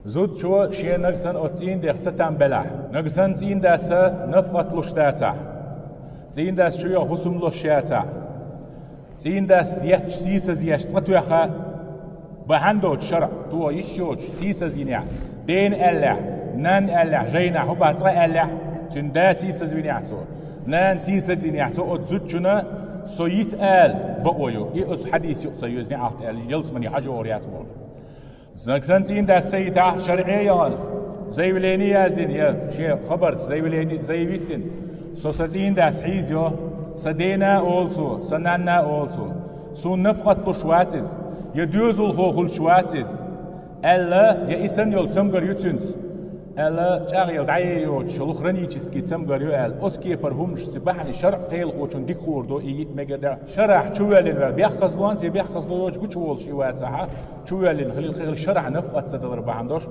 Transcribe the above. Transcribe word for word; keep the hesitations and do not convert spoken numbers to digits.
Зудчо шен нагахь санна оцу цӀийнан дех ца там белахь, нагахь санна цӀийнан дас нафакъат луш дацахь, цӀийнан дас чу йоьду хӀусам луш яцахь, цӀийнан дас етташ сийсаз еш цкъа тоьхна, бахьана доцуш шарӀ тоха йиш йоцуш сийсаз йинехь, дена аьллехь, нанна аьллехь, жайнахь хӀун бац цкъа аьллехь, цуьнан да сийсаз винехь цо, нана сийсаз динехь цо, оцу зудчунна со йита ала бакъо ю. И оцу хьадис юкъа ца йоьзу неӀалт аьлла, ялсамане хьажа вогӀур яц бохуш. Нагахь санна цӀийнан дас ца йитахь, шарӀе а яхана, заявление яздина, я шен хабарца заявление, заявить дина: «Со сан цӀийнан дас хьийзайо, сан дена а олу цо, сан нанна а олу цо. Суна нафакъат луш вац иза, я доьзалхо хуьлуш вац иза», аьлла, я и санна йолу цамгар ю цуьнца аьлла, чӀагӀъелла дӀае йоцуш йолу хронический цамгар ю аьлла, оцу кепара хӀуманашца бахьана шарӀ кхелахочунна дика хуур ду, и йита мегар дац. ШарӀехь чувоьллина ваьлла, бехказлонца я бехказло йоцуш гучуволуш и вацахь, чувоьллина хилла, хилла шарӀехь нафакъат ца далар бахьана долуш.